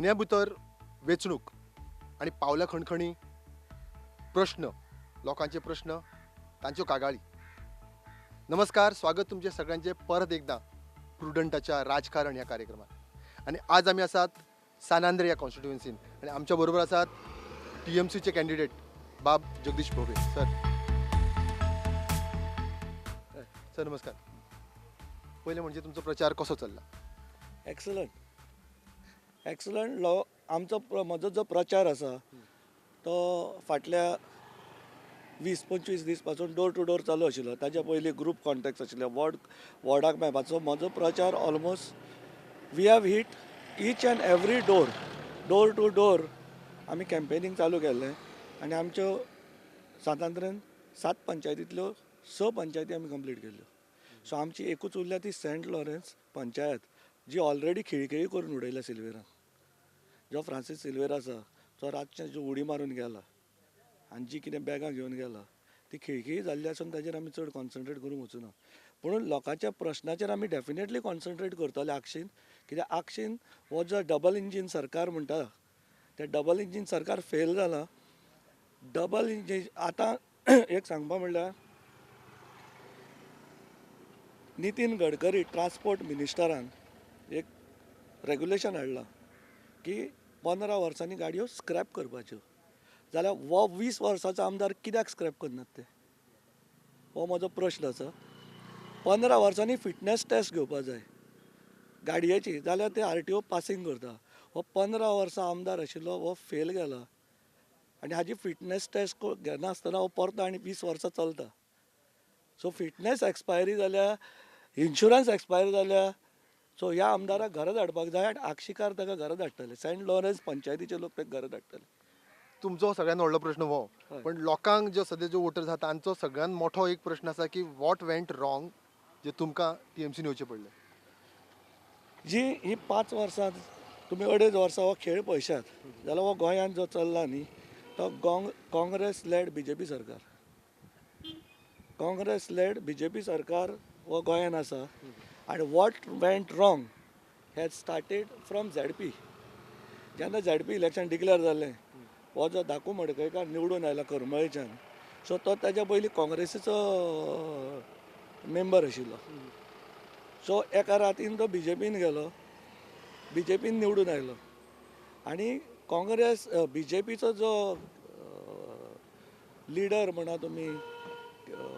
म्हयन्या भितर वेंचणूक आनी पावला खणखणी प्रश्न, लोकांचे प्रश्न, तांच्यो कागाळी. नमस्कार, स्वागत तुमचे सगळ्यांचे परत एकदा प्रुडंटाच्या राजकारण ह्या कार्यक्रमात. आनी आज आमी आसात सान आंद्रे ह्या कॉन्स्टिट्युएन्सीन आनी आमच्या बरोबर आसात टीएमसीचे कॅन्डिडेट बाब जगदीश भोबे सर. सर नमस्कार. पयलें म्हणजे तुमचो प्रचार कसो चल्ला? Excellent, excellent. लो आमचो म्हजो जो प्रचार आसा तो फाटल्या 20-25 दीस पासून डोर टू डोर चालू आशिल्लो. ताच्या पयलीं ग्रूप कॉन्टेक्ट आशिल्ले, वॉर्डाक मेळपाचो म्हजो प्रचार almost we have hit each and every door, door to door आमी कॅम्पेनींग चालू केल्लें. आनी आमच्यो सांत आंद्रेन 7 पंचायतींतल्यो 6 पंचायती आमी कंप्लीट केल्ल्यो. सो आमची एकूच उरल्या ती सेंट लॉरेन्स पंचायत, जी ऑलरेडी खिळखिळी करून उडयल्या सिल्वेरान. जो फ्रांसीस सिल्वेर आसा तो रातचे जो उडी मारून गेला आनी जी कितें बॅगां घेवन गेला ती खिळखिळी जाल्ली आसून ताजेर आमी चड कॉन्सन्ट्रेट करूंक वचूना. पूण लोकांच्या प्रश्नाचेर आमी डेफिनेटली कॉन्सन्ट्रेट करतले आगशीन. कित्याक आगशीन हो जो डबल इंजीन सरकार म्हणटा तें डबल इंजीन सरकार फेल जालां. डबल इंजीन आतां एक सांगपा म्हणल्यार नितीन गडकरी ट्रान्सपोर्ट मिनिस्टरान एक रेगुलेशन हाडलां की 15 वर्सांनी गाडयो स्क्रॅप करपाच्यो. जाल्यार हो 20 वर्सांचो आमदार कित्याक स्क्रॅप करनात ते, हो म्हजो प्रश्न आसा. 15 वर्सांनी फिटनेस टेस्ट घेवपा जाय गाडयेची, जाल्यार ते RTO passing करता. हो 15 वर्सां आमदार आशिल्लो हो फेल गेला आनी हाजी फिटनेस टेस्ट घेनासतना हो परतो आनी 20 वर्सां चलता. सो फिटनेस एक्सपायरी जाल्या, इन्शुरन्स एक्सपायरी जाल्या. सो ह्या आमदाराक घरा धाडपाक जाय आनी आगशीकार ताका घरा धाडटले, सेंट लॉरेन्स पंचायतीचे लोक ताका घरा धाडटले. तुमचो सगळ्यात व्हडलो प्रश्न हो, पण लोकांक जो सद्या जो वोटर्स आसा तांचो सगळ्यात मोठो एक प्रश्न आसा की what went wrong जे तुमकां टीएमसीन येवचें पडलें? जी ही 5 वर्सां तुमी 2.5 वर्सां हो खेळ पळयशात जाल्यार हो गोंयांत जो चल्ला न्ही तो काँग्रेस लेड बीजेपी सरकार, काँग्रेस लेड बीजेपी सरकार हो गोंयांत आसा. आनी what went wrong has started from ZP. जेन्ना ZP election declare जालें, हो जो धाकू मडकयकार निवडून आयला करमळेच्यान, सो तो ताच्या पयलीं काँग्रेसीचो मेंबर आशिल्लो. सो एका रातीन तो बीजेपीन गेलो, बीजेपीन निवडून आयलो आनी काँग्रेस बीजेपीचो जो लिडर म्हणा तुमी,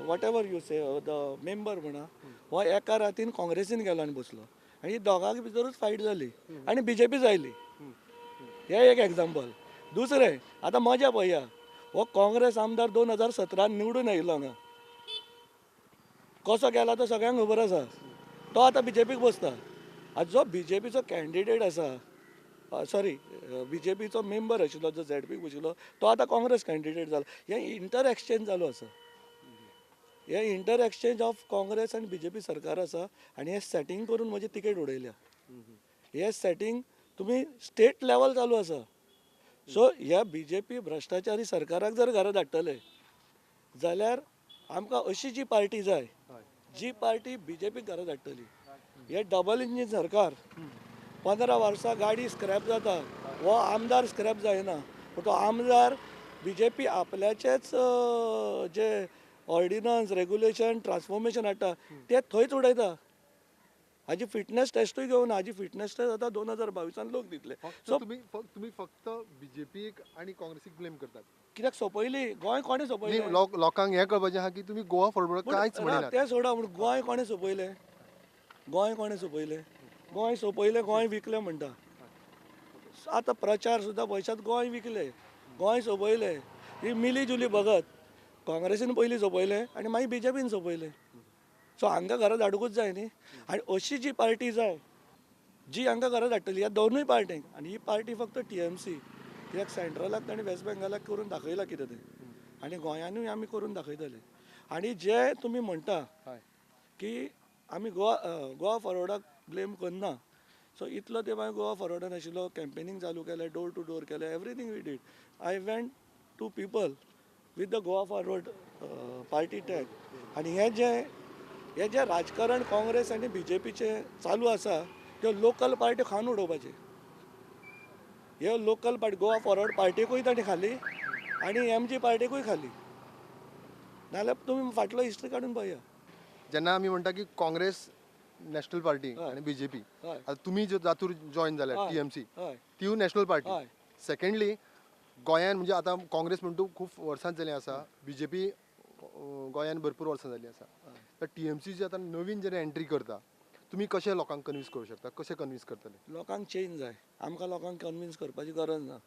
whatever you say the member म्हणा, हो एका रातीन काँग्रेसीन गेलो आनी बसलो आनी दोगां भितरूच फायट जाली आनी बीजेपी जायली. हें एक एग्जाम्पल. दुसरें आतां मजा पळया, हो काँग्रेस आमदार 2017 निवडून आयिल्लो हांगा, कसो गेला तो सगळ्यांक खबर आसा. तो आतां बीजेपीक बसता. आतां जो बीजेपीचो कॅन्डिडेट आसा, सॉरी बीजेपीचो मेंबर आशिल्लो जो ZPक बशिल्लो तो आतां काँग्रेस कॅन्डिडेट जाला. हें इंटर एक्सचेंज चालू आसा, हें इंटर एक्सचेंज ऑफ काँग्रेस आनी बीजेपी सरकार आसा. आनी हें सेटींग करून म्हजी तिकेट उडयल्या. हें सेटींग तुमी स्टेट लेवल चालू आसा. सो ह्या बीजेपी भ्रश्टाचारी सरकाराक जर घरा धाडटले जाल्यार आमकां अशी जी पार्टी जाय जी पार्टी बीजेपीक घरा धाडटली. हे डबल इंजीन सरकार 15 वर्सां गाडी स्क्रॅप जाता, हो आमदार स्क्रॅप जायना, पूण तो आमदार बीजेपी आपल्याचेच जे ऑर्डिनन्स रेगुलेशन ट्रान्सफॉर्मेशन हाडटा ते थंयच उडयता. हाजी फिटनेस टेस्टूय घेवन, हाजी फिटनेस टेस्ट आतां 2022 लोक दितले. सो तुमी फक्त बीजेपीक आनी काँग्रेसीक ब्लेम करतात कित्याक सोंपयली गोंय? कोणें सोंपयलें? लोकांक हें कळपाचें आहा की तुमी गोवा फॉरवर्ड कांयच म्हणिनात. तें सोडा, पूण गोंय कोणें सोंपयलें? गोंय कोणें सोंपयलें? गोंय सोंपयलें, गोंय विकलें म्हणटा. आतां प्रचार सुद्दां पळयशात, गोंय विकलें, गोंय सोंपयलें. ही मिली जुली भगत काँग्रेसीन पयलीं सोंपयलें आनी मागीर बीजेपीन सोंपयलें. सो हांकां घरा धाडुंकूच जाय न्ही. आनी अशी जी पार्टी जाय जी हांकां घरा धाडटली ह्या दोनूय पार्टींक. आनी ही पार्टी फक्त TMC, कित्याक सेंट्रलाक ताणें वेस्ट बेंगालाक करून दाखयलां कितें तें, आनी गोंयानूय आमी करून दाखयतले. आनी जे तुमी म्हणटा की आमी गोवा फॉरवर्डाक ब्लेम करना, सो इतलो तेंप हांवें गोवा फॉरवर्डान आशिल्लो, कॅम्पेनींग चालू केलें, डोर टू डोर केलें, everything we did. I went to people with the Goa Forward party tag. आनी हें जें राजकारण काँग्रेस आनी बीजेपीचें चालू आसा त्यो लोकल पार्ट्यो खावन उडोवपाचें. हे लोकल पार्टी गोवा फॉरवर्ड पार्टीकूय ताणें खाली आनी एम जी पार्टीकूय खाली. नाजाल्यार तुमी फाटलो हिस्ट्री काडून पळया. जेन्ना आमी म्हणटा की काँग्रेस नॅशनल पार्टी आनी बीजेपी, आतां तुमी जो जातूर जॉयन जाल्या टीएमसी, तीव नॅशनल पार्टी. सेकंडली गोंयान म्हणजे आतां काँग्रेस म्हणटू खूब वर्सां जालीं आसा, बीजेपी गोंयान भरपूर वर्सां जालीं आसा. तर टीएमसी जी आतां नवीन जेन्ना एंट्री करता, तुमी कशें लोकांक कन्विन्स करूं शकता, कशें कन्विन्स करतले? लोकांक चेंज जाय, आमकां लोकांक कन्विन्स करपाची गरज ना.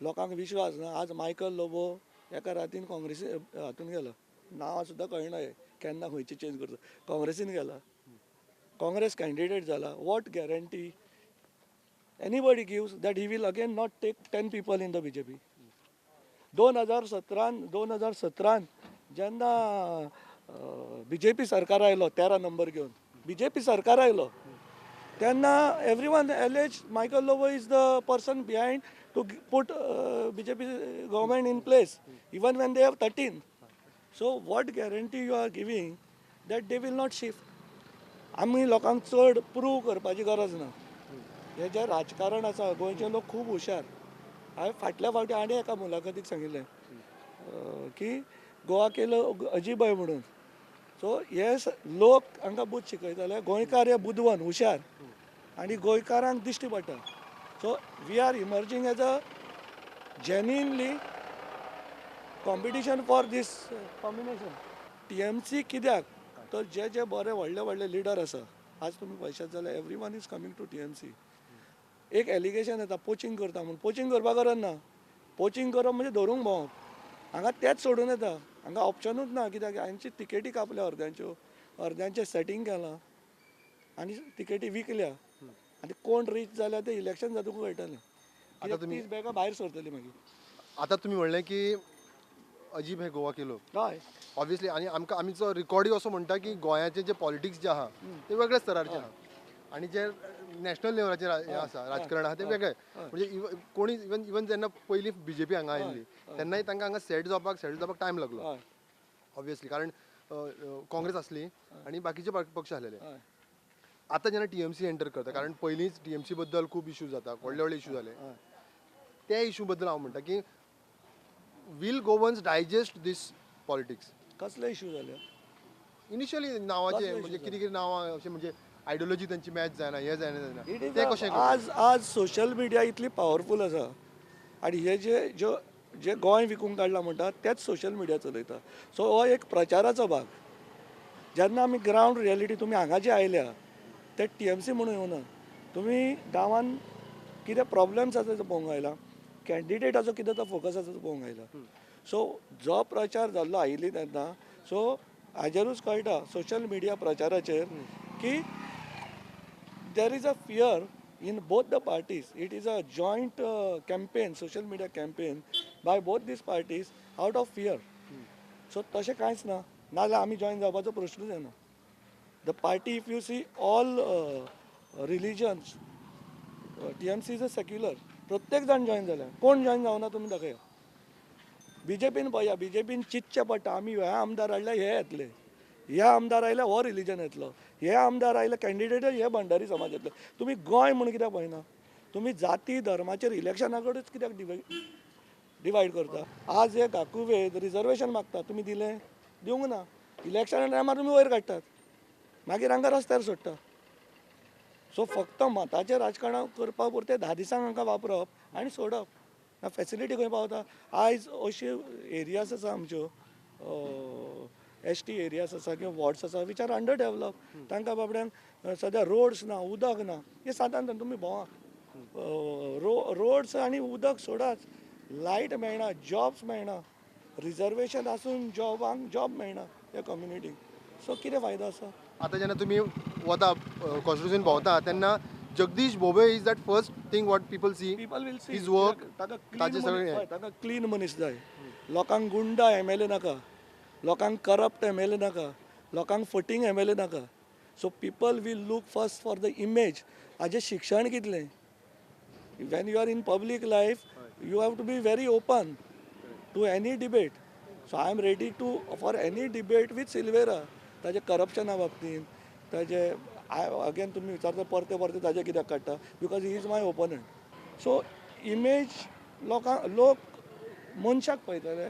लोकांक विश्वास ना. आज मायकल लोबो एका रातीन काँग्रेसी हातून गेलो, नांवां सुद्दां कळना हे केन्ना खंयची चेंज करता, काँग्रेसीन गेला, काँग्रेस कॅन्डिडेट जाला. What guarantee anybody gives that he will again not take 10 people in the BJP? 2017 2017 जेन्ना बीजेपी सरकार आयलो 13 नंबर घेवन बीजेपी सरकार आयलो तेन्ना everyone allege Michael Lobo is the person behind to put BJP government in place even when they have 13. So what guarantee you are giving that they will not shift? आमी लोकांक चड prove करपाची गरज ना. हे जें राजकारण आसा, गोंयचे लोक खूब हुशार. हांवें फाटल्या फावटी आनी एका मुलाखतीक सांगिल्लें की गोवा के लोग अजीब आहे म्हणून. सो हे लोक हांकां बूद शिकयतले. गोंयकार हे बुदवंत हुशार आनी गोंयकारांक दिश्टी पडटा. So we are emerging as a genuinely competition for this combination. TMC कित्याक तर जे जे बरे व्हडले व्हडले लिडर आसा, आज तुमी पळयशात जाल्यार everyone is coming to TMC. एक एलिगेशन येता पोचींग करता म्हूण. पोचींग करपा गरज ना. पोचींग करप म्हणजे धरूंक भोंवप. हांगा तेच सोडून येता, हांगा ऑप्शनूच ना. कित्याक हांची तिकेटी कापल्या अर्द्यांच्यो, अर्द्यांचें सेटींग केलां आनी तिकेटी विकल्या आनी कोण रीच जाल्या ते इलेक्शन जातकूच कळटलें. आतां तुमी 30 बॅगां भायर सरतली मागीर. आतां तुमी म्हणलें की अजीब हे गोवा के लोग. हय, ऑब्वियसली. आनी आमकां आमचो रिकॉर्डूय असो म्हणटा की गोंयाचें जें पॉलिटिक्स जें आहा तें वेगळ्याच स्तराचें आहा आनी जें नॅशनल लेवलाचेर हें आसा राजकारण आहा तें वेगळें. म्हणजे कोणी इवन इवन जेन्ना पयलीं बीजेपी हांगा आयिल्ली तेन्नाय तांकां हांगा सेट जावपाक टायम लागलो ऑब्वियसली, कारण काँग्रेस आसली आनी बाकीचे पक्ष आसलेले. आतां जेन्ना टीएमसी एंटर करता, कारण पयलींच टीएमसी बद्दल खूब इशू जाता, व्हडले व्हडले इशू जाले, त्या इशू बद्दल हांव म्हणटा की will Goans digest this politics? कसले इशू जाले इनिशियली नांवाचे, म्हणजे कितें कितें नांवां अशें म्हणजे आयडियोलॉजी तांची मॅच जायना, हें जायना जायना, तें कशें? आज आज सोशल मिडिया इतली पावरफूल आसा आनी हे जे जे गोंय विकूंक काडलां म्हणटा तेच सोशल मिडिया चलयता. सो हो एक प्रचाराचो भाग. जेन्ना आमी ग्रावंड रियलिटी तुमी हांगा जे आयल्या ते टीएमसी म्हणून येवना, तुमी गांवान कितें प्रॉब्लम्स आसा ते पळोवंक आयला, कॅन्डिडेटाचो कितें तो फोकस आसा तो पळोवंक आयला. सो जो प्रचार जाल्लो आयिल्ली तेन्ना, सो हाजेरूच कळटा सोशल मिडिया प्रचाराचेर की there is a fear in both the parties. It is a joint campaign, social media campaign by both these parties out of fear. So तशें कांयच ना, नाजाल्यार आमी जॉयन जावपाचो प्रश्नूच येना. The party, if you see all religions, TMC is a secular. प्रत्येक जाण join जाल्या, कोण जॉयन जावना तुमी दाखया. बीजेपीन पळया, बीजेपीन चिंतचें पडटा आमी ह्या आमदार हाडल्या हे येतले, ह्या आमदार आयल्या हो रिलीजन येतलो, हे आमदार आयले कॅन्डिडेट हे भंडारी समाज येतलो. तुमी गोंय म्हूण कित्याक पळयना? तुमी जाती धर्माचेर इलेक्शना कडेच कित्याक डिवायड करता? आज हे काकुवेद रिजर्वेशन मागता, तुमी दिलें? दिवंक ना. इलेक्शना टायमार तुमी वयर काडटात, मागीर हांकां रस्त्यार सोडटा. सो फक्त मताचें राजकारण करपा पुरतें 10 दिसांक हांकां वापरप आनी सोडप ना. फेसिलिटी खंय पावता? आयज अश्यो एरियाज आसा आमच्यो, एस टी एरियाज आसा किंवा वॉर्ड्स आसा which are under develop. तांकां बाबड्यांक सद्या रोड्स ना, उदक ना. हे सादारण तुमी भोंवा, रोड्स आनी उदक सोडाच, लायट मेळना, जॉब्स मेळना, रिजर्वेशन आसून जॉबांक जॉब मेळना ह्या कम्युनिटीक. सो कितें फायदो आसा? आतां जेन्ना तुमी वता कॉन्स्टिट्युशन भोंवता तेन्ना Jagdish Bhobe is that first thing what people see, people will see his work. ताका क्लीन मनीस जाय. लोकांक गुंडा एमएलए नाका, लोकांक करप्ट एमएलए नाका, लोकांक फटींग एमएलए नाका. So people will look first for the image. हाजें शिक्षण कितलें? When you are in public life you have to be very open to any debate. So I am ready to for any debate with Silveira. ताजे करप्शना बाबतीन, ताजे again तुमी विचारता परते परते ताजे कित्याक काडटा, because he is my opponent. So image लोकांक, लोक मनशाक पळयतले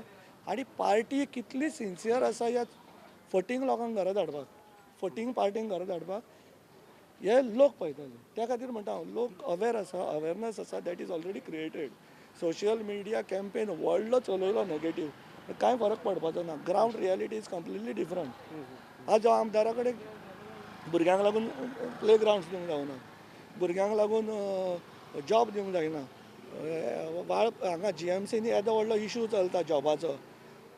आनी पार्टी कितली सिन्सियर आसा ह्या फटींग लोकांक घरा धाडपाक, फटींग पार्टींक घरा धाडपाक हे लोक पळयतले. त्या खातीर म्हणटा हांव, लोक अवेर आसा, अवेरनेस आसा, that is already created. Social media campaign व्हडलो चलयलो नेगेटीव, कांय फरक पडपाचो ना. Ground reality is completely different. आज आमदारा कडेन भुरग्यांक लागून प्ले ग्रावंड्स दिवंक जावना, भुरग्यांक लागून जॉब दिवंक जायना. वाळ हांगा जीएमसीनी येदो व्हडलो इशू चलता जॉबाचो,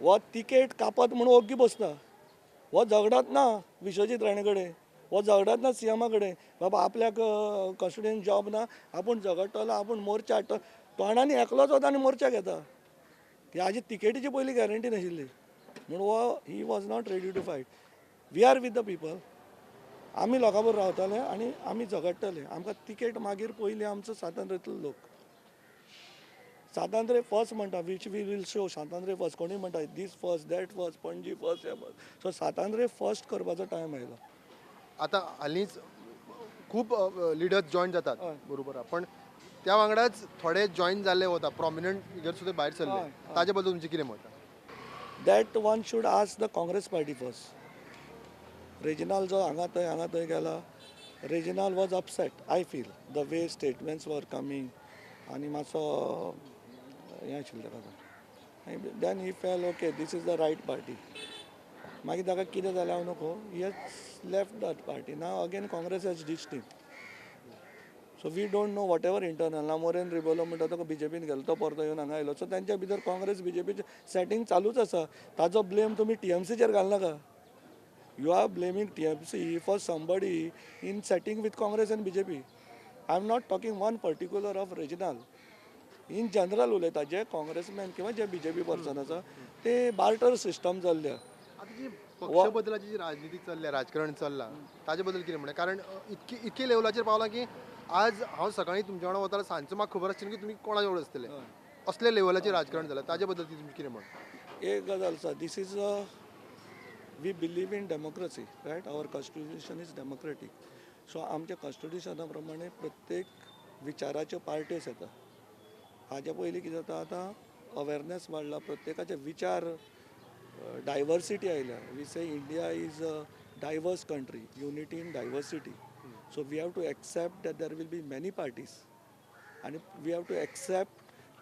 हो तिकेट कापत म्हूण ओग्गी बसता. हो झगडत ना विश्वजीत राणे कडेन, हो झगडत ना सीएमा कडेन, बाबा आपल्याक कॉन्स्टिट्युएंट जॉब ना, आपूण झगडटलो, आपूण मोर्चा हाडटलो. तोंडांनी एकलोच वता आनी मोर्चा घेता. हाजी तिकेटीची पयली गॅरंटी नाशिल्ली म्हूण हो he was not ready to fight. We are with the people. आमी लोकां बरोबर रावतले आनी आमी झगडटले. आमकां तिकेट मागीर, पयलीं आमचो सांत आंद्रेंतलो लोक. सांत आंद्रे फर्स्ट म्हणटा, which we will show. Sant Andre first. कोणूय म्हणटा दीस first, that first, Panaji first, हे फर्स्ट. सो सांत आंद्रे फर्स्ट करपाचो टायम आयलो. आतां हालींच खूब लिडर्स जॉयन जातात. हय. बरोबर आहा, पण त्या वांगडाच थोडे जॉयन जाल्ले वता, प्रोमिनंट फिगर सुद्दां भायर सरले. हय, हय. ताजे बद्दल तुमचें कितें मत? That one should ask the Congress party first. Reginald जो हांगा थंय हांगा थंय गेला, Reginald was upset, I feel, the way statements were coming आनी मातसो हें आशिल्लें ताका. Then he felt, okay, this is the right party. मागीर ताका कितें जालें हांव नको, he has left that party. Now again Congress has ditched him, so we don't know whatever internal. ना मोरेन रिबोलो म्हणटा तो बीजेपीन गेलो, तो परतो येवन हांगा आयलो. सो तेंच्या भितर काँग्रेस बीजेपीचें सेटींग चालूच आसा. ताजो ब्लेम तुमी टीएमसीचेर घालनाका. You are blaming TMC for somebody in setting with Congress and BJP. I am not talking one particular of Reginald, in general उलयता. जे काँग्रेसमॅन किंवा जे बीजेपी पर्सन आसा ते बार्टर सिस्टम चल्ल्या. आतां जी पक्ष बदलाची जी राजनिती चल्ल्या, राजकारण चल्लां, ताजे बद्दल कितें म्हणणें? कारण इतके लेवलाचेर पावलां की आज हांव सकाळीं तुमच्या वांगडा वतालो, सांजचो म्हाका खबर आसचें की तुमी कोणा वांगडा आसतले. असले लेवलाचेर राजकारण जालां, ताजे बद्दल तुमचें कितें म्हणणें? एक गजाल आसा, this is a we believe in democracy, right? Our constitution is democratic. So आमच्या कॉन्स्टिट्युशना प्रमाणे प्रत्येक विचाराच्यो पार्ट्योच येता. हाज्या पयलीं कितें जाता, आतां अवेरनेस वाडला, प्रत्येकाचे विचार डायवर्सिटी आयल्या. We say India is a diverse country, unity in diversity. So we have to accept that there will be many parties आनी we have to accept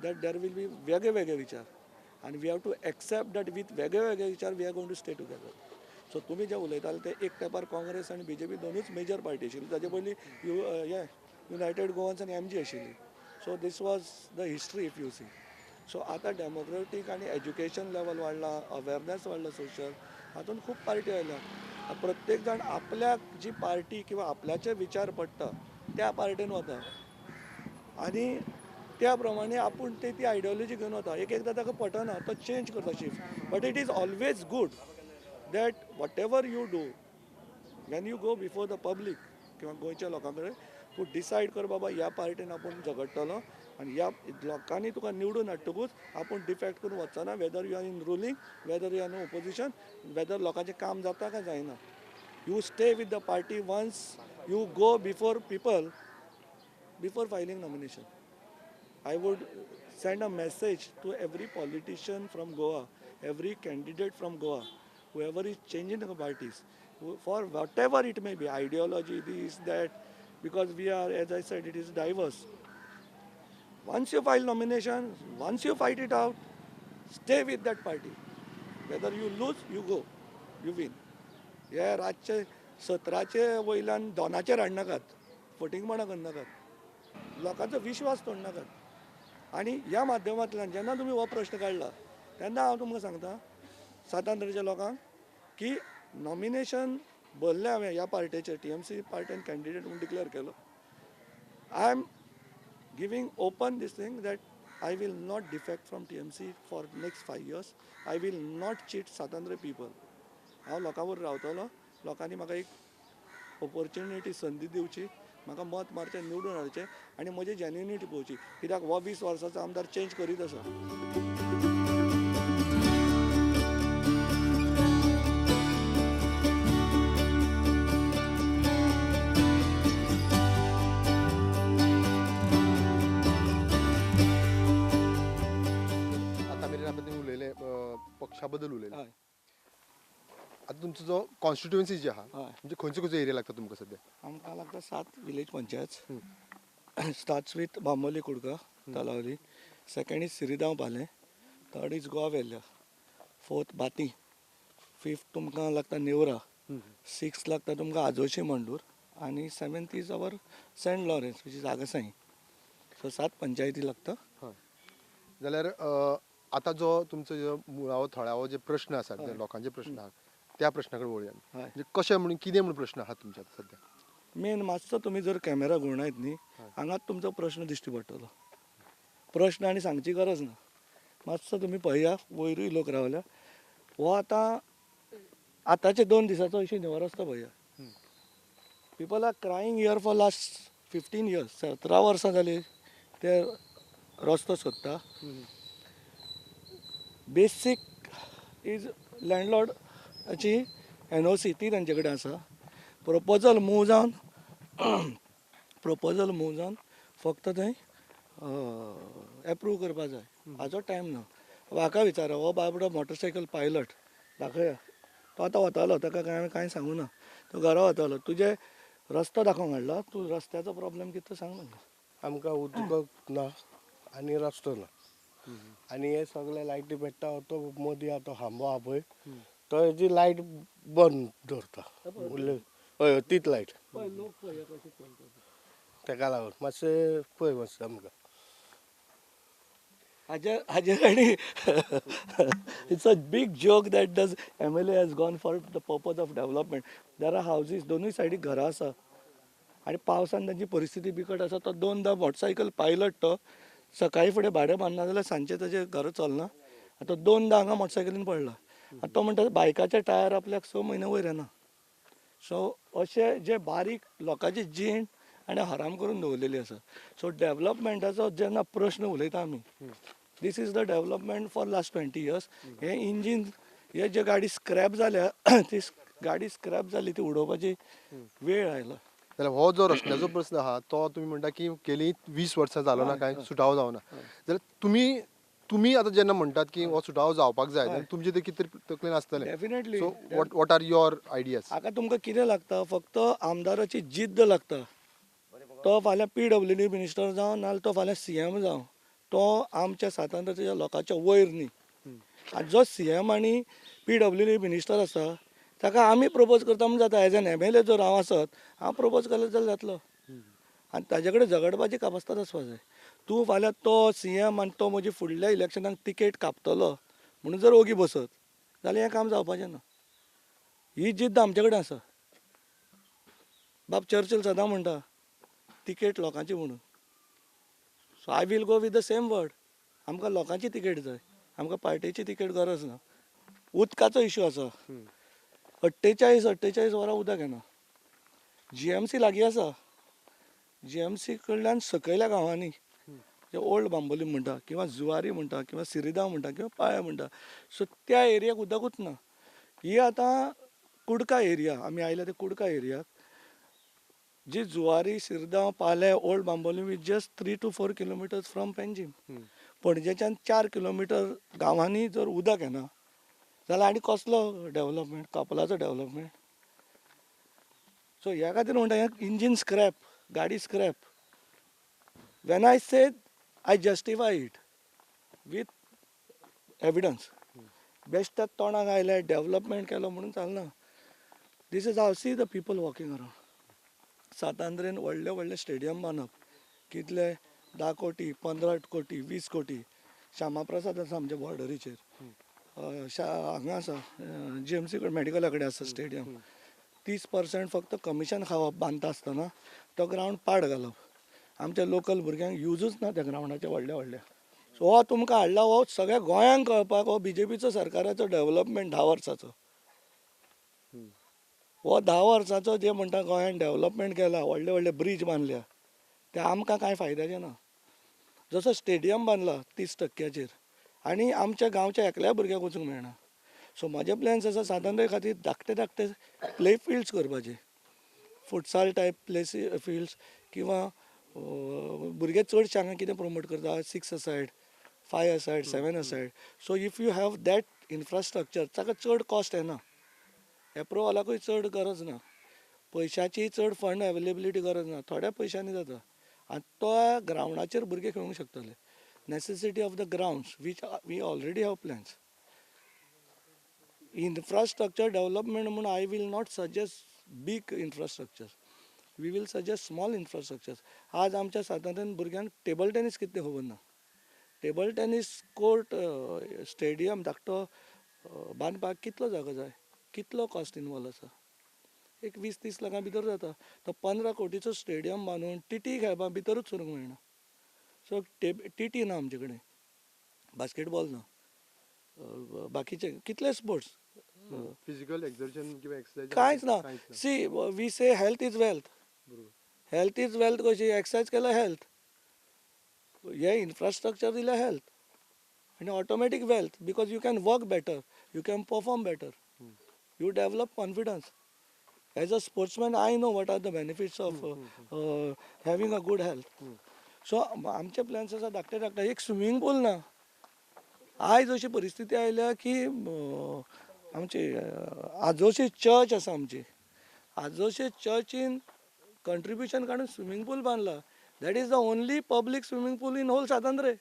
that there will be वेगळे वेगळे विचार आनी we have to accept that with वेगळे वेगळे विचार we are going to stay together. So तुमी जे उलयताले ते एक तेंपार काँग्रेस आनी बीजेपी दोनूच मेजर पार्टी आशिल्ली. ताजे पयलीं यु हे युनायटेड गोवन्स आनी एमजी आशिल्ली. So this was the history, if you see. So आतां डेमोक्रेटीक आनी एज्युकेशन लेवल वाडलां, अवेरनेस वाडला सोशल, हातूंत खूब पार्टी आयल्या. प्रत्येक जाण आपल्याक जी पार्टी किंवा आपल्याचे विचार पडटा त्या पार्टीन वता आनी त्या प्रमाणे आपूण ते ती आयडियोलॉजी घेवन वता. एक एकदां ताका पटना, तो चेंज करता, shift. But it is always good that whatever you do, when you go before the public किंवा गोंयच्या लोकां कडेन, तूं डिसायड कर बाबा ह्या पार्टीन आपूण झगडटलो आनी ह्या लोकांनी तुका निवडून हाडटकूच आपूण डिफेक्ट करून वचना, whether you are in ruling, whether you are in opposition, whether लोकांचें काम जाता काय जायना, you stay with the party once you go before people, before filing nomination. I would send a message to every politician from Goa, every candidate from Goa, whoever is changing the parties, for whatever it may be, ideology, this, that, because we are, as I said, it is diverse. Once you file nomination, once you fight it out, stay with that party. Whether you lose, you go, you win. हे रातचे 17चे वयल्यान दोनाचेर हाडनाकात, फटींगपणां करनाकात, लोकांचो विश्वास तोडनाकात. आनी ह्या माध्यमांतल्यान जेन्ना तुमी हो प्रश्न काडला तेन्ना हांव तुमकां सांगता सांत आंद्रेच्या लोकांक की नॉमिनेशन भरलें हांवें ह्या पार्टेचेर, टीएमसी पार्टेन कॅन्डिडेट म्हूण डिक्लेअर केलो. I am giving open this thing that I will not defect from TMC for next 5 years. I will not cheat Sant Andre people. हांव लोकां बरोबर रावतलो. लोकांनी म्हाका एक ऑपॉर्च्युनिटी, संदी दिवची, म्हाका मत मारचें, निवडून हाडचें आनी म्हजी जेन्युनिटी पळोवची, कित्याक हो 20 वर्सांचो आमदार चेंज करीत आसा. बद्दल उलयले. हय. आतां तुमचो जो कॉन्स्टिट्युएन्सी जी आहा, हय. म्हणजे खंयचो खंयचो एरिया लागता तुमकां सद्या? आमकां लागता सात village panchayat. Starts with Bambolim Kudka, Talaulim, second is Siridao Palem, third is Goa Velha, fourth Bati, fifth तुमकां लागता नेवरा, सिक्स्थ लागता तुमकां आजोशी मंडूर आनी seventh is our Saint Lawrence which is Agassaim. So सात पंचायती लागता. हय. जाल्यार आतां जो तुमचो जो मुळावो थळावो जे प्रश्न आसात, जे लोकांचे प्रश्न आहात, त्या प्रश्ना कडेन वळुया. हय. म्हणजे कशें म्हणून कितें म्हणून प्रश्न आहात तुमचे आतां सद्या? मेन मातसो तुमी जर कॅमेरा घुंवडायत न्ही, हांगाच तुमचो प्रश्न दिश्टी पडटलो. प्रश्न आनी सांगची गरज ना. मातसो तुमी पळया, वयरूय लोक रावल्या. हो आतां आतांचे 2 दिसाचो इशू न्ही, हो रस्तो पळया. People are crying here for last 15 years. 17 वर्सां जालीं ते रस्तो सोदता. बेसीक is लँडलॉर्डाची NOC ती तांचे कडेन आसा. प्रोपोजल मूव जावन फक्त थंय एप्रूव करपा जाय. हाजो टायम ना. हाका विचारा, हो बाबडो मोटरसायकल पायलट दाखया, तो आतां वतालो, ताका कांय हांवें कांय सांगू ना, तो घरा वतालो. तुजे रस्तो दाखोवंक हाडला, तूं रस्त्याचो प्रॉब्लेम कितें तो सांग म्हाका. आमकां उदक ना आनी रस्तो ना आनी हे सगळे लायटी पेट्टा. तो मदीं आतां खांबो आहा पळय, तो हेजी लायट बंद दवरता. उरले हय तीच लायट. पळय लोक पळय कशें चलता. तेका लागून मातशें पळय मातशें आमकां. हाजेर आनी it's a big joke that does MLA has gone for the purpose of development. There are houses, दोनूय सायडीक घरां आसा आनी पावसान तांची परिस्थिती बिकट आसा. तो दोनदां मोटरसायकल पायलट, तो सकाळी फुडें भाडें मारना जाल्यार सांजचें ताजें घरा चलना. आनी तो दोनदां हांगा मोटरसायकलीन पडला आनी तो म्हणटा बायकाचे टायर आपल्याक 6 म्हयने वयर येना. सो अशे जे बारीक लोकांची जीण आनी हराम करून दवरलेली आसा. सो डेवलपमेंटाचो जेन्ना प्रश्न उलयता आमी, this is the development for last 20 years. हे इंजीन, हे जे गाडी स्क्रॅप जाल्या, ती गाडी स्क्रॅप जाली, ती उडोवपाची वेळ आयला. जाल्यार हो जो रस्त्याचो प्रस्न आहा, तो तुमी म्हणटा की गेली 20 वर्सां जालो ना, कांय सुटावो जावना. जाल्यार तुमी आतां जेन्ना म्हणटात की हो सुटावो जावपाक जाय, जाल्यार तुमचे ते कितें तरी तकलेन आसतलें. Definitely. So what are your ideas? हाका तुमकां कितें लागता? फक्त आमदाराची जिद्द लागता. तो फाल्यां पीडब्ल्यूडी मिनिस्टर जावं, नाजाल्यार तो फाल्यां सीएम जावं, तो आमच्या सातांच्या लोकांच्या वयर न्ही. आनी जो सीएम आनी पीडब्ल्यूडी मिनिस्टर आसा, ताका आमी प्रपोज करता म्हूण जाता. एज एन एमएलए जर हांव आसत, हांव प्रपोज केलें जाल्यार जातलो. आनी ताजे कडेन झगडपाची कापस्ताद आसपा जाय. तूं फाल्यां तो सीएम आनी तो म्हजी फुडल्या इलेक्शनाक तिकेट कापतलो म्हणून जर ओगी बसत जाल्यार हें काम जावपाचें ना. ही जिद्द आमचे कडेन आसा. बाब चर्चिल सदां म्हणटा, तिकेट लोकांची म्हणून. So I will go with the same word. आमकां लोकांची तिकेट जाय, आमकां पार्टेची तिकेट गरज ना. उदकाचो इशू आसा. 48 48 वरां उदक येना. जीएमसी लागीं आसा. जीएमसी कडल्यान सकयल्या गांवांनी, जे ओल्ड बांबोली म्हणटा किंवा जुवारी म्हणटा किंवा सिरिदांव म्हणटा किंवा पाळ्या म्हणटा, सो त्या एरियाक उदकूच ना. ही आतां कुडका एरिया, आमी आयल्या ते कुडका एरियाक, जी जुवारी, सिरदांव, पाले, old Bambolim with just 3 to 4 kilometers from Panjim. पणजेच्यान 4 किलोमिटर गांवांनी जर उदक येना जाल्यार आनी कसलो डेवलपमेंट, कपलाचो डेवलपमेंट? सो ह्या खातीर म्हणटा, हें इंजीन स्क्रॅप, गाडी scrap. When I say, I justify it with evidence. बेश्टेच तोंडाक आयलें डेवलपमेंट केलो म्हणून चलना. This is how see the people walking around. सातांद्रेन व्हडले व्हडले स्टेडियम बांदप, कितले? 10 कोटी, 15 कोटी, 20 कोटी. श्यामा प्रसाद आसा आमच्या बॉर्डरीचेर, हांगा आसा, जीएमसी कडेन, मेडिकला कडेन आसा स्टेडियम. 30% फक्त कमिशन खावप. बांदता आसतना तो ग्रावंड पाड घालप. आमच्या लोकल भुरग्यांक युजूच ना त्या ग्रावंडाचे व्हडल्या व्हडल्या. सो हो तुमकां हाडला, हो सगळ्या गोंयांक कळपाक, हो बीजेपीचो सरकाराचो डेवलपमेंट 10 वर्साचो. हो 10 वर्साचो जे म्हणटा गोंयान डेवलपमेंट केला, व्हडले व्हडले ब्रीज बांदल्या, ते आमकां कांय फायद्याचें ना. जसो स्टेडियम बांदला 30 टक्क्याचेर आनी आमच्या गांवच्या एकल्या भुरग्याक वचूंक मेळना. सो म्हाजे प्लॅन्स आसा, सातांद्रे खातीर धाकटे धाकटे प्ले फिल्ड्स करपाचे, फुटसाल टायप प्लेसी फिल्ड्स, किंवा भुरगे चडशे हांगा कितें प्रमोट करता, six असायड, 5 aside, 7 aside. So if you have that infrastructure, ताका चड कॉस्ट येना, एप्रुवलाकूय चड गरज ना, पयशाची चड फंड अवेलेबिलिटी गरज ना, थोड्या पयशांनी जाता आनी तो ग्रावंडाचेर भुरगे खेळूंक शकतले. Necessity of the grounds which we already have plans. Infrastructure development म्हणून I will not suggest big infrastructure, we will suggest small infrastructure. आज आमच्या साताऱ्यान भुरग्यांक टेबल टेनीस कितें खबर ना. टेबल टेनीस कोर्ट, स्टेडियम धाकटो बांदपाक कितलो जागो जाय, कितलो कॉस्ट इनवॉल्व आसा, एक 20-30 लाखां भितर जाता. तो 15 कोटीचो स्टेडियम बांदून टीटी खेळपाक भितरूच सरूंक मेळना. सो टीटी ना आमचे कडेन, बास्केटबॉल ना, बाकीचे कितले स्पोर्ट्स, फिजिकल एक्झर्शन किंवा एक्सरसाइज कांयच ना. See, we say health is wealth. Health is wealth कशी? एक्सरसाइज केल्यार हेल्थ, हे इन्फ्रास्ट्रक्चर दिल्यार हेल्थ, आनी automatic wealth, because you can work better, you can perform better, you develop confidence. As a sportsman I know what are the benefits of having a good health. So आमचे plans आसा धाकटे धाकटे. एक swimming पूल ना. आयज अशी परिस्थिती आयल्या की आमची आजोशी चर्च आसा, आमची आजोशी चर्चीन कंट्रिब्युशन काडून स्विमींग पूल बांदला. That is the only public swimming pool in whole Sat Andre.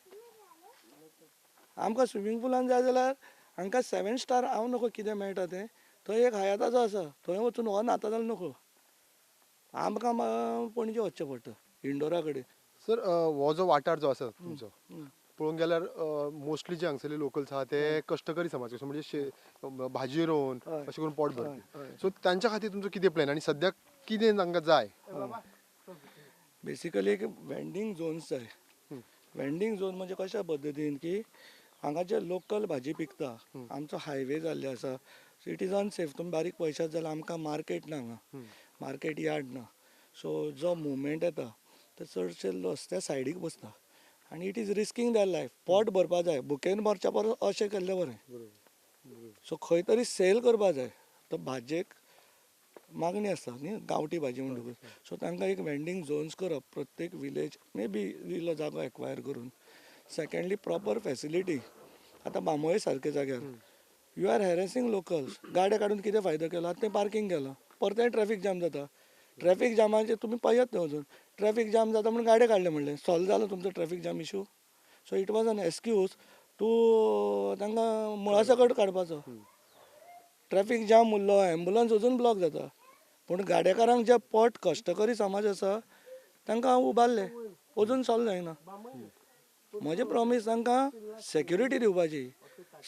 आमकां स्विमींग पुलान जाय जाल्यार हांकां 7 स्टार हांव नको कितें मेळटा तें, थंय एक हयाताचो आसा, थंय वचून हो न्हाता जाल्यार नको, आमकां पणजे वचचें पडटा इंडोरा कडेन. सर, हो जो वाठार जो आसा तुमचो पळोवंक गेल्यार मोस्टली जे हांगसरले लोकल्स आहा ते कश्टकरी समाज कशे, म्हणजे भाजी रोवन अशें करून पोट भरपी. सो तांच्या खातीर तुमचो कितें प्लॅन आनी सद्याक कितें तांकां जाय? बेसिकली एक वेंडींग झोन्स जाय. वेंडींग झोन म्हणजे कशा पद्दतीन की हांगा जे लोकल भाजी पिकता, आमचो हायवे जाल्ले आसा, सो it is unsafe. तुमी बारीक पळयशात जाल्यार आमकां मार्केट ना हांगा, मार्केट यार्ड ना. सो जो मुवमेंट येता ते चडशे रस्त्या सायडीक बसता आनी it is risking their life. पोट भरपा जाय, भुकेन मरच्या परस अशें केल्लें बरें. सो खंय तरी सेल करपा जाय. तो भाजयेक मागणी आसता न्ही, गांवठी भाजी म्हणटकूच. सो तांकां एक वेंडींग झोन्स करप प्रत्येक विलेज, मे बी इल्लो जागो एक्वायर करून. Secondly proper facility. आतां बांबोळे सारक्या जाग्यार you are harassing locals. गाडे काडून कितें फायदो केलो? आतां तें पार्कींग केलां, परतें ट्रॅफीक जाम जाता. ट्रॅफीक जामाचेर तुमी पळयात थंय वचून, ट्रॅफीक जाम जाता म्हणून गाडे काडले म्हणलें, सॉल्व जालो तुमचो traffic jam issue. So it was an excuse to तांकां मुळा सकट काडपाचो. ट्रॅफीक जाम उरलो, एम्बुलन्स अजून ब्लॉक जाता, पूण गाडेकारांक जे पोट कश्टकरी समाज आसा तांकां उबारले, अजून सॉल्व जायना. म्हजें प्रॉमीस तांकां सेक्युरिटी दिवपाची.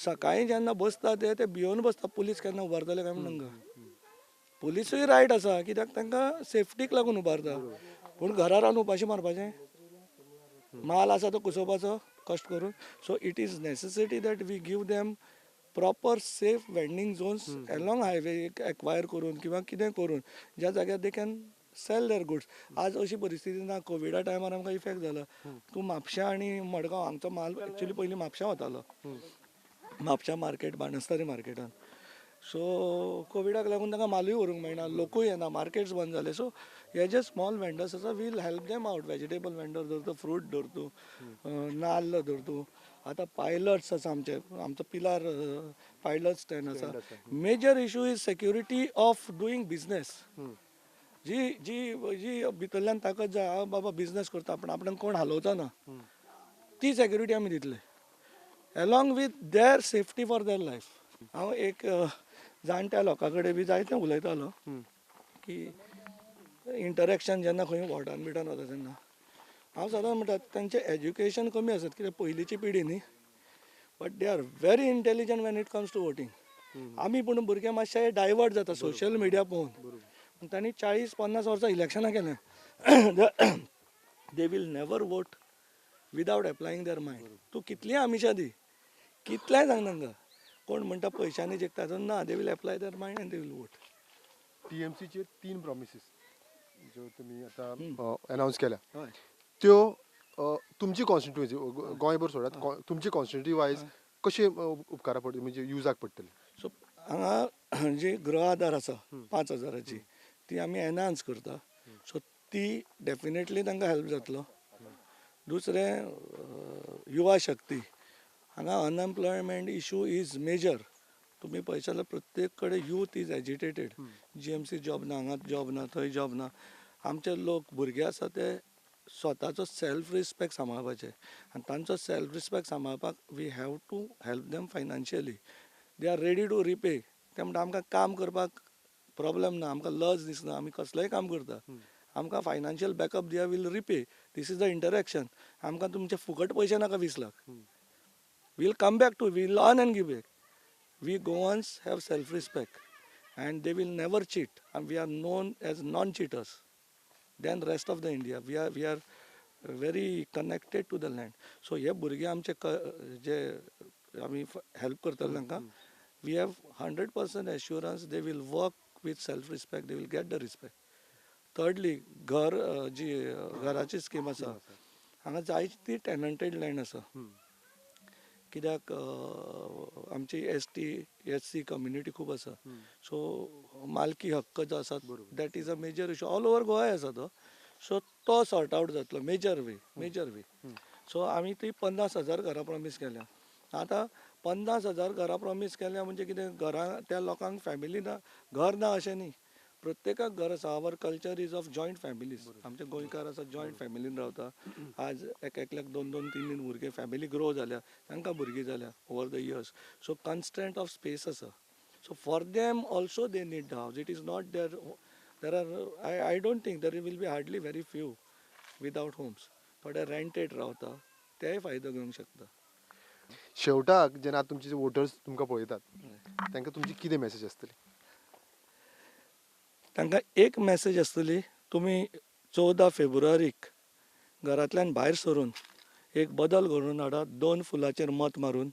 सकाळीं जेन्ना बसता ते भियोन बसता, पुलीस केन्ना उबारतले काय म्हूण तांकां. पुलिसूय रायट आसा कित्याक तांकां सेफ्टीक लागून उबारता, पूण घरा रावन उपाशी मारपाचें, माल आसा तो कुसोवपाचो कश्ट करून. So it is necessity that we give them proper safe vending zones along highway acquire करून किंवा कितें करून, ज्या जाग्यार they can sell their goods. आज अशी परिस्थिती ना, कोविडा टायमार आमकां इफेक्ट जाला. तूं म्हापश्यां आनी मडगांव हांगचो माल एक्चुली पयलीं म्हापश्यां वतालो, म्हापश्यां मार्केट, बाणस्तारी मार्केटान. सो कोविडाक लागून तांकां मालूय व्हरूंक मेळना, लोकूय येना, मार्केट्स बंद जाले. सो हे जे स्मॉल वेंडर्स आसा we'll help them out. Vegetable vendor धर तूं, फ्रूट धर तूं, नाल्ल धर तूं. आतां पायलट्स आसा आमचे, आमचो पिलार पायलट स्टँड आसा. Major issue is security of doing business. जी जी जी भितरल्यान ताकद जाय, हांव बाबा बिजनेस करता पण आपणाक कोण हालोवचो ना, ती सेक्युरिटी आमी दितले along with their safety for their life. हांव एक जाणट्या लोकां कडेन बी जायतें उलयतालो की इंटरेक्शन जेन्ना खंय वॉर्डान बिटान वता तेन्ना हांव सदांच म्हणटा तांचें एज्युकेशन कमी आसत कित्याक पयलींची पिढी न्ही, but they are very intelligent when it comes to voting. आमी पूण भुरगे मातशे डायवर्ट जाता सोशल मिडिया पळोवन. तांणी 40-50 वर्सां इलेक्शनां केलें, they will never vote without applying their mind. तूं कितलींय आमिशां दी, कितलेंय सांग तांकां, कोण म्हणटा पयशांनी जिखता, ना, they will apply their mind and they will vote. टीएमसीचे 3 promises ज्यो तुमी आतां अनावन्स केल्या हय त्यो तुमची कॉन्स्टिट्युएन्सी गोंयभर सोडात, तुमची कॉन्स्टिट्युएन्सी वायज कशी उपकारा पडटली, म्हणजे युजाक पडटली? सो हांगा जी गृह आधार आसा 5,000ची ती आमी एनहान्स करता, सो ती डेफिनेटली तांकां हेल्प जातलो. दुसरें युवा शक्ती, हांगा unemployment issue is major. तुमी पळयत जाल्यार प्रत्येक कडेन youth is agitated. GMC job ना, हांगा जॉब ना, थंय जॉब ना. आमचे लोक भुरगे आसा ते स्वताचो सेल्फ रिस्पेक्ट सांबाळपाचे आनी तांचो सेल्फ रिस्पेक्ट सांबाळपाक we have to help them financially. They are ready to repay. ते म्हणटा आमकां काम करपाक प्रॉब्लम ना, आमकां लज दिसना, आमी कसलेंय काम करता, आमकां फायनान्शियल बॅकअप दिया, we'll repay. This is the interaction. आमकां तुमचे फुकट पयशे नाका 20 lakh. We'll come back to, we'll earn and give back. We Goans have self respect and they will never cheat, and we are known as non cheaters than rest of the India. We are very connected to the land. So हे भुरगे आमचे जे आमी help करतले तांकां, we have 100% assurance they will work with self respect, they will get the respect. Thirdly, घर जी घराची scheme आसा, हांगा जायती टेनंटेड लँड आसा. कित्याक आमची ST, SC community खूब आसा. सो मालकी हक्क जो आसा, that is a major issue all over गोवाय आसा तो. सो तो सॉर्ट आवट जातलो major way, major way. So आमी ती 50,000 घरां प्रॉमीस केल्या. आतां 50,000 घरां प्रॉमीस केल्या म्हणजे कितें, घरां त्या लोकांक फॅमिली ना, घर ना अशें न्ही. प्रत्येकाक घर आसा. Our culture is of joint families. आमचे गोंयकार आसा, जॉयंट फॅमिलीन रावता. आज एक एकल्याक दोन दोन तीन तीन भुरगे, फॅमिली ग्रो जाल्या, तांकां भुरगीं जाल्या over the years. So constraint of space आसा. So for them also they need the house. It is not there, there are, I don't think, there will be hardly very few without homes. थोडे rented रावता, तेय फायदो घेवंक शकता. शेवटाक जेन्ना तुमचे वोटर्स तुमकां पळयतात, तांकां तुमची कितें मॅसेज आसतली? तांकां एक मॅसेज आसतली, तुमी 14 फेब्रुवारीक घरांतल्यान भायर सरून एक बदल घडोवन हाडात. दोन फुलाचेर मत मारून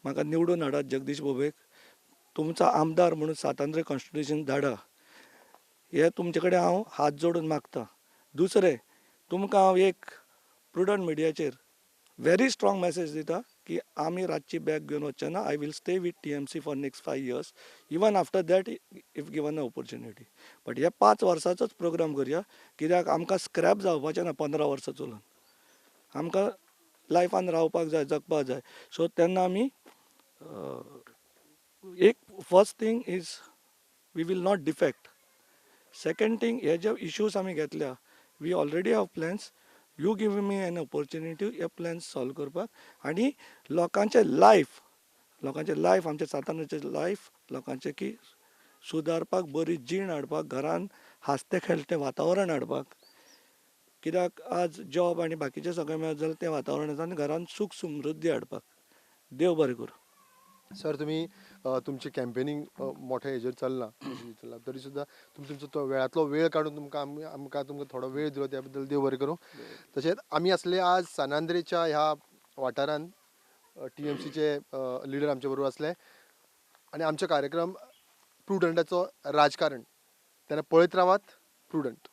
म्हाका निवडून हाडात. जगदीश भोबेक तुमचो आमदार म्हणून सांत आंद्रे कॉन्स्टिट्युएन्सीन धाडा, हे तुमचे कडेन हांव हात जोडून मागता. दुसरें, तुमकां हांव एक प्रुडंट मिडियाचेर व्हेरी स्ट्रॉंग मॅसेज दिता की आमी रातची बॅग घेवन वचचे ना. I will stay with TMC for next 5 years, even after that if given a opportunity, but हे 5 वर्साचोच प्रोग्राम करया, कित्याक आमकां स्क्रॅप जावपाचें ना. 15 वर्सां चलून आमकां लायफान रावपाक जाय, जगपाक जाय. सो तेन्ना आमी एक first thing is we will not defect. Second thing, हे जे इश्यूज आमी घेतल्या, we already have plans. You give me an opportunity hey plans solve करपाक आनी लोकांचें लायफ, आमच्या सांत आंद्रेचें लायफ लोकांचें की सुदारपाक, बरी जीण हाडपाक, घरान हांसतें खेळटें वातावरण हाडपाक. कित्याक आज जॉब आनी बाकीचें सगळें मेळत जाल्यार तें वातावरण आसा आनी घरान सूख समृद्धी हाडपाक. देव बरें करूं. सर, तुमी तुमचें कॅम्पेनींग मोठ्या हेजेर चल्लां चल्लां, तरी सुद्दां तुमी तुमचो तो वेळांतलो वेळ काडून तुमकां आमी आमकां तुमकां थोडो वेळ दिलो, त्या बद्दल देव बरें करूं. तशेंच आमी आसले आज सान आंद्रेच्या ह्या वाठारांत. टीएमसीचे लिडर आमचे बरोबर आसले आनी आमचो कार्यक्रम प्रुडंटाचो राजकारण. तेन्ना पळयत रावात प्रुडंट.